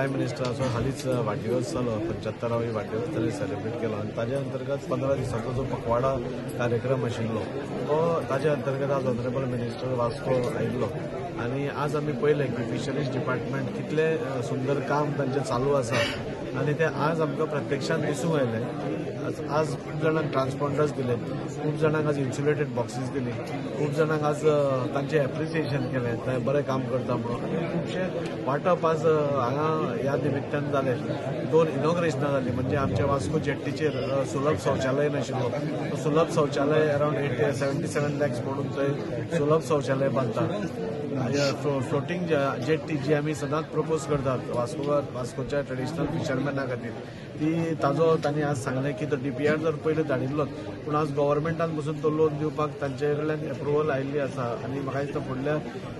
Prime मिनिस्टराचो हालींच वाडदिवस जालो, 75वी वाडदिवस तांणी सेलिब्रेट केलो आनी ताजे अंतर्गत 15 दिसांचो जो पखवाडा कार्यक्रम आशिल्लो तो ताजे अंतर्गत आज ऑनरेबल मिनिस्टर वास्को आयिल्लो आनी आज आमी पळयलें की फिशरीज डिपार्टमेंट कितलें सुंदर काम तांचें चालू आसा आनी तें आज आमकां प्रत्यक्षान दिसूंक आयलें. आज खूब जाणांक ट्रान्सपॉन्डर्स दिले, खूब जाणांक आज इन्सुलेटेड बॉक्सीस दिली, खूब जाणांक आज तांचें एप्रिसिएशन केलें, ते बरें काम करता म्हणून. आनी खुबशे वांटप आज हांगा ह्या निमित्तान जालें. 2 इनॉग्रेशनां जालीं, म्हणजे आमच्या वास्को जेट्टीचेर सुलभ शौचालय नाशिल्लो, तो सुलभ शौचालय अरावंड 77 लॅक्स म्हणून थंय सुलभ शौचालय बांदता. फ्लोटींग जेट्टी जी आमी सदांच प्रपोज करतात वास्कोच्या ट्रेडिशनल फिशरमॅना खातीर, ती ताजो तांणी आज सांगलें की तो डीपीआर जर पयलीं धाडिल्लोच, पूण आज गव्हर्मेंटान पसून तो लोन दिवपाक तांचे कडल्यान एप्रुवल आयिल्ली आसा आनी म्हाका दिसता फुडल्या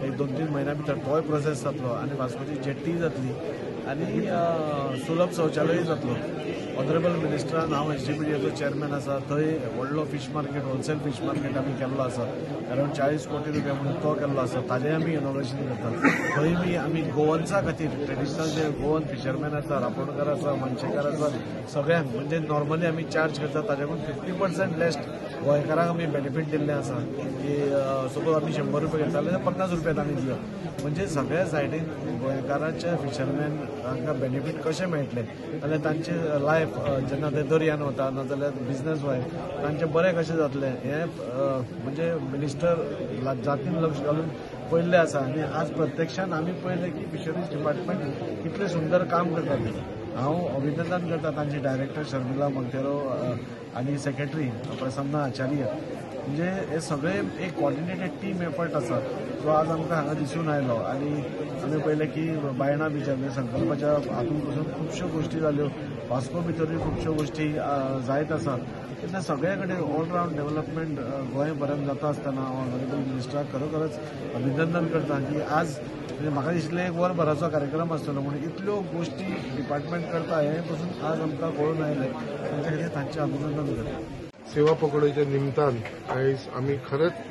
एक 2-3 म्हयन्या भितर तोय प्रोसेस जातलो आनी वास्कोची जेट्टीय जातली आनी सुलभ शौचालय जातलो. ऑनरेबल मिनिस्टरान, हांव एसजीपीडीएचो चेअरमॅन आसा, थंय व्हडलो fish market, wholesale fish market आमी केल्लो आसा, अरावंड 40 कोटी रुपया म्हणून तो केल्लो आसा, ताजें आमी इनॉग्रेशन करतात. थंय बी आमी गोवन्सा खातीर ट्रेडिशनल जे गोवन फिशरमॅन आसा, रापोणकार आसा, मनशेकार आसा, सगळ्यांक म्हणजे नॉर्मली आमी चार्ज करता ताज्याकून 50% लेस गोंयकारांक आमी बेनिफीट दिल्लें आसा की सपोज आमी 100 रुपया घेता जाल्यार 50 रुपया तांणी दिवप. म्हणजे सगळ्या सायडीन गोंयकाराच्या फिशरमॅन तांकां बेनिफीट कशें मेळटलें जाल्यार तांचे लायफ जेन्ना ते दर्यान वता नाजाल्यार बिजनेस वायज तांचें बरें कशें जातलें हें म्हणजे मिनिस्टर जातीन लक्ष घालून पळयल्लें आसा. आनी आज प्रत्यक्षान आमी पळयलें की फिशरीज डिपार्टमेंट कितलें सुंदर काम करता तें. हांव अभिनंदन करता तांची डायरेक्टर शर्मिला मोंतेरो आनी सेक्रेटरी प्रसन्ना आचार्य. म्हणजे हे सगळे एक कॉर्डिनेटेड टीम एफर्ट आसा जो आज आमकां हांगा दिसून आयलो. आनी आमी पळयलें की बायणा बिचार म्हणजे संकल्पाच्या हातून पसून खुबश्यो गोश्टी जाल्यो, वास्को भितरूय खुबश्यो गोश्टी जायत आसात. तेन्ना सगळे कडेन ऑलरावंड डेव्हलपमेंट गोंयभरान जाता आसतना हांव ऑनरेबल मिनिस्टराक खरोखरच अभिनंदन करता की आज म्हणजे म्हाका दिसलें एक वरभराचो कार्यक्रम आसतलो म्हणून इतल्यो गोश्टी डिपार्टमेंट करता हें पसून आज आमकां कळून आयलें. तांचे खातीर तांचें अभिनंदन करता. सेवा पखवाड्याच्या निमतान आयज आमी खरेंच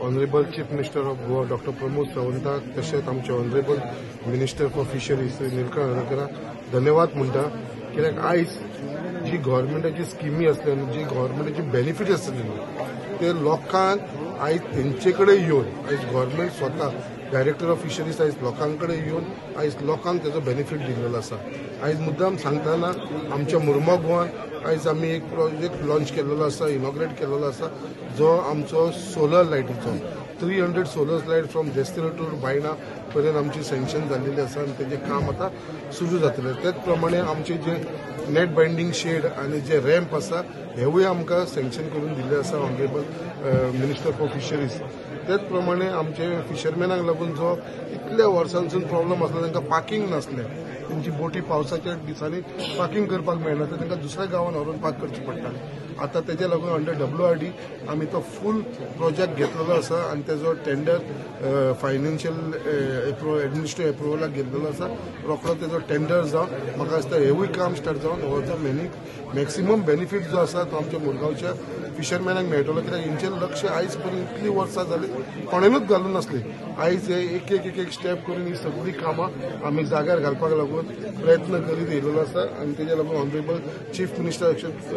honourable chief minister of Goa doctor Pramod सावंताक तशेंच आमचे honourable minister for fisheries Shri Nilkanth हर्लेकराक धन्यवाद म्हणटा. कित्याक आयज जी गव्हर्मेंटाची स्किमी आसली आनी जी गव्हर्मेंटाची बेनिफीट आसली ते लोकांक आयज तेंचे कडेन येवन आयज गव्हर्मेंट स्वता डायरेक्टर ऑफ फिशरीज आयज लोकां कडेन येवन आयज लोकांक तेजो बेनिफीट दिल्लो आसा. आयज मुद्दाम सांगतना आमच्या मुर्मो गोवान आयज आमी एक प्रोजेक्ट लॉन्च केल्लो आसा, इनॉग्रेट केल्लो आसा, जो आमचो सोलर लायटीचो 300 solar light from Desterro to Baina पर्यंत आमची सँक्शन जाल्लेली आसा आनी तेजें काम आतां सुरू जातलें. तेच प्रमाणे आमचे जे नेट बायंडींग शेड आनी जे रॅम्प आसा हेवूय आमकां सँक्शन करून दिल्ले आसा ऑनरेबल मिनिस्टर फॉर फिशरीज. तेच प्रमाणे आमचे फिशरमॅनाक लागून जो इतल्या वर्सांसून प्रॉब्लम आसलो, तांकां पार्किंग नासलें, तेंची बोटी पावसाच्या दिसांनी पार्किंग करपाक मेळना तर तांकां दुसऱ्या गांवान व्हरून पार्क करची पडटाली. आतां तेजे लागून अंडर WRD आमी तो फूल प्रोजेक्ट घेतलेलो आसा आनी तेजो टेंडर फायनान्शियल एडमिनिस्ट्रेटिव्ह एप्रुवलाक घेतलेलो आसा. रोखडो तेजो टेंडर जावन म्हाका दिसता हेवूय काम स्टार्ट जावन हो जो मॅक्सिमम बेनिफीट जो आसा तो आमच्या मुरगांवच्या फिशरमॅनाक मेळटलो. कित्याक हेंचें लक्ष आयज पर्यंत इतलीं वर्सां जालीं कोणेनूच घालून नासली. आयज हे एक एक एक एक स्टेप करून ही सगळीं कामां आमी जाग्यार घालपाक लागून प्रयत्न करीत येयलेलो आसा आनी तेजे लागून honourable chief minister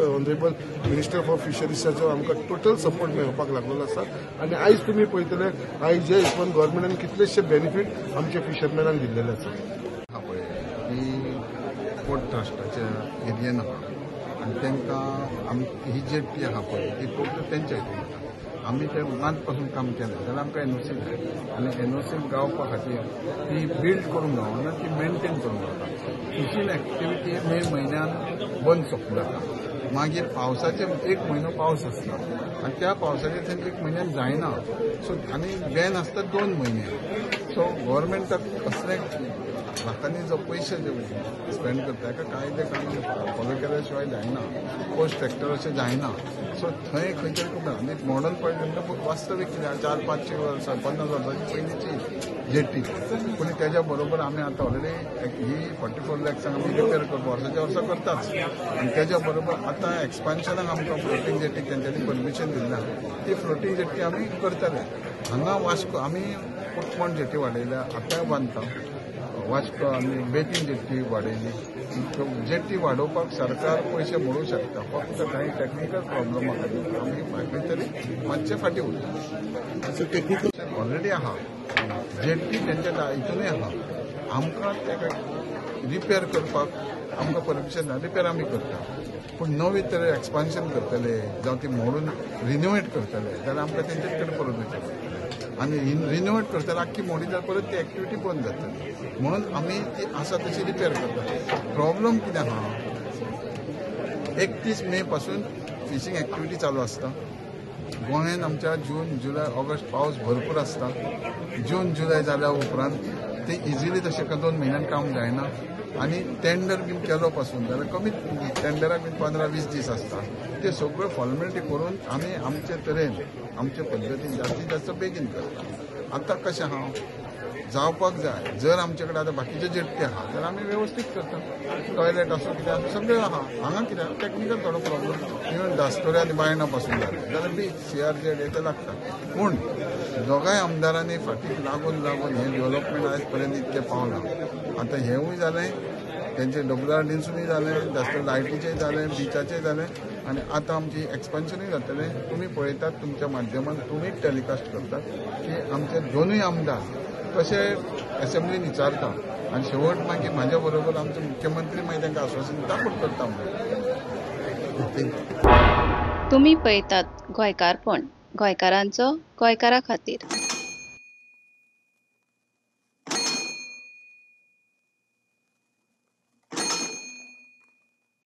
honourable minister for फिशरीजाचो आमकां टोटल सपोर्ट मेळपाक लागलेलो आसा. आनी आयज तुमी पळयतले आयज जे हिशोबान गव्हर्मेंटान कितलेशे बेनिफीट आमच्या फिशरमॅनाक दिल्लेले आसा. पळय ही पोर्ट ट्रस्टाच्या एरियेन आहा आनी तांकां आमी ही जेट्टी आहा पळय ती टोटल तेंच्या हितून वता. आमी ते मात पासून काम केलें जाल्यार आमकां एनओसी जाय आनी एनओसी गावपा खातीर ती बिल्ड करूंक गावना, ती मेनटेन करूंक गावता. फिशींग एक्टिविटी मे म्हयन्यान बंद सोंपता, मागीर पावसाचे एक म्हयनो पावस आसता आनी त्या पावसाचे थंय एक म्हयन्यान जायना. सो आनी बॅन आसता 2 म्हयने. सो गव्हर्मेंटाक कसले लाखांनी जो पयशे जे स्पेंड करता ताका कायदे कानून फॉलो केल्या शिवाय जायना, पोस्ट ट्रॅक्टर अशें जायना. सो थंय खंय तरी खूब आनी मॉडल पळयलें वास्तवीक कितें 4-5 वर्सां 50 वर्सांची पयलींची जेट्टी, पूण तेज्या बरोबर आमी आतां ऑलरेडी ही 44 लॅक्सांक आमी रिपेर करता, वर्साच्या वर्सा करताच. आनी तेज्या बरोबर आतां एक्सपान्शनाक आमकां फ्लोटींग जेट्टी तेंच्यांनी परमिशन दिल्लें आहा, ती फ्लोटींग जेट्टी आमी करतले. हांगा वास्को आमी कुटमण जेटी वाडयल्या, आतांय बांदता. वास्को आमी बेतीम जेट्टी वाडयली. जेट्टी वाडोवपाक सरकार पयशे मोडूंक शकता, फक्त कांय टॅक्निकल प्रॉब्लमा खातीर आमी खंय तरी मातशे फाटीं उरता. ऑलरेडी आहा जेट्टी तेंच्या हितूनय आहा, आमकां ताका रिपेर करपाक आमकां परमिशन ना, रिपेर आमी करता. पूण नवी तरे एक्सपान्शन करतले जावं ती मोडून रिनोवेट करतले जाल्यार आमकां तेंचे कडेन परत वयचें पडटलें आनी रिनोवेट करतले आख्खी मोडी जाल्यार परत ती एक्टिविटी बंद जातली. म्हणून आमी ती आसा तशी रिपेर करता. प्रॉब्लम कितें आहा, 31 मे पासून फिशींग एक्टिविटी चालू आसता. गोंयांत आमच्या जून जुलय ऑगस्ट पावस भरपूर आसता. जून जुलय जाल्या उपरांत ते इजिली तशें 2 म्हयन्यान काम जायना आनी टेंडर बीन केलो पासून जाल्यार कमीत टेंडराक बीन 15-20 दीस आसता. ते सगळ्यो फॉर्मेलिटी करून आमी आमचे तरेन आमचे पद्दतीन जास्तीत जास्त बेगीन करता. आतां कशें आहा जावपाक जाय, जर आमचे कडेन आतां बाकीचे जेट्टी आहा जाल्यार आमी वेवस्थीत करता. टॉयलेट आसूं कितें आसूं सगळें आहा. हांगा कितें टॅक्निकल थोडो प्रॉब्लम, इवन दास्तोरे आनी बायणा पासून जालें जाल्यार बीच CRZ हे ते लागता. पूण दोगांय आमदारांनी फाटीक लागून लागून हें डेव्हलपमेंट आयज पर्यंत इतकें पावलां. आतां हेंवूय जालें, तेंचे WRDंसूनय जालें, जास्त लायटीचें जालें, बिचाचें जालें आनी आतां आमची एक्सपान्शनूय जातलें. तुमी पळयतात तुमच्या माध्यमान तुमीच टेलिकास्ट करतात की आमचे दोनूय आमदार कशे एसेंब्लीन विचारता आनी शेवट मागीर म्हाज्या बरोबर आमचे मुख्यमंत्री मागीर तांकां आश्वासन दिता पूण करता म्हणून. तुमी पळयतात गोंयकारपण, गोंयकारांचो गोंयकारा खातीर.